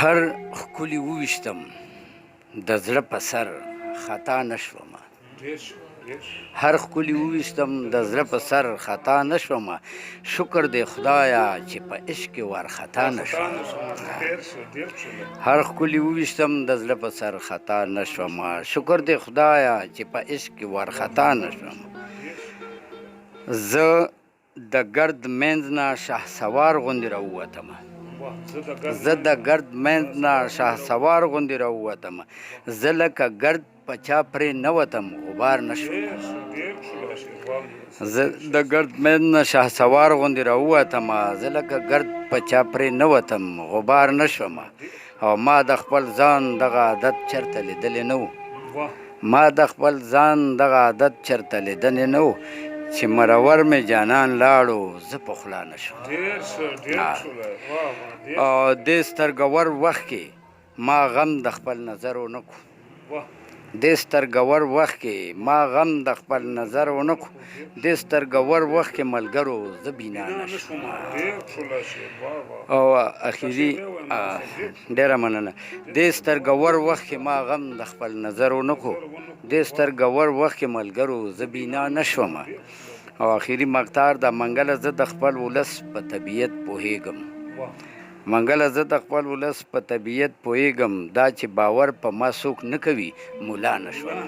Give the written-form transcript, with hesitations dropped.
هر ښکلي وویشتم د زړه په سر خطا نه شومه. هر ښکلي وویشتم د زړه په سر خطا نه شوم، شکر دی خدایا چې په عشق کې وارخطا نه شوم. هر ښکلي وویشتم د زړه په سر خطا نه شوم، شکر دی خدایا چې په عشق کې وارخطا نه شوم. زه د ګرد منځ نه شهسوار غوندې راووتم، زه د ګرد منځ نه شهسوار غوندې راووتم، زه لکه ګرد په چا پرې نه وتم غبار نه شوم. زه د ګرد منځ نه شهسوار غوندې راووتم، زه لکه ګرد په چا پرې نه وتم غبار نه شوم. او ما د خپل ځان دغه عادت چرته لیدلی نه و، ما د خپل ځان دغه عادت چرته لیدلی نه و، چې مرور مې جانان لاړو زه په خولا نه شوم. او دې سترګور وخت کې ما غم د خپل نظر ونه کو، دې سترګور وخت کې ما غم د خپل نظر ونه کو، دې سترګور وخت کې ملګرو زه بینا نه شوم. او اخیری ډیره مننه. دې سترګور وخت کې ما غم د خپل نظر ونه کو، دې سترګور وخت کې ملګرو زه بینا نه شوم. او اخیری مقدار دا، منګله زه د خپل ولس په طبیعت پوهیږم، منګله زه د خپل ولس په طبیعت پوهیږم، دا چې باور په ما څوک نه کوي مولا نه شوم.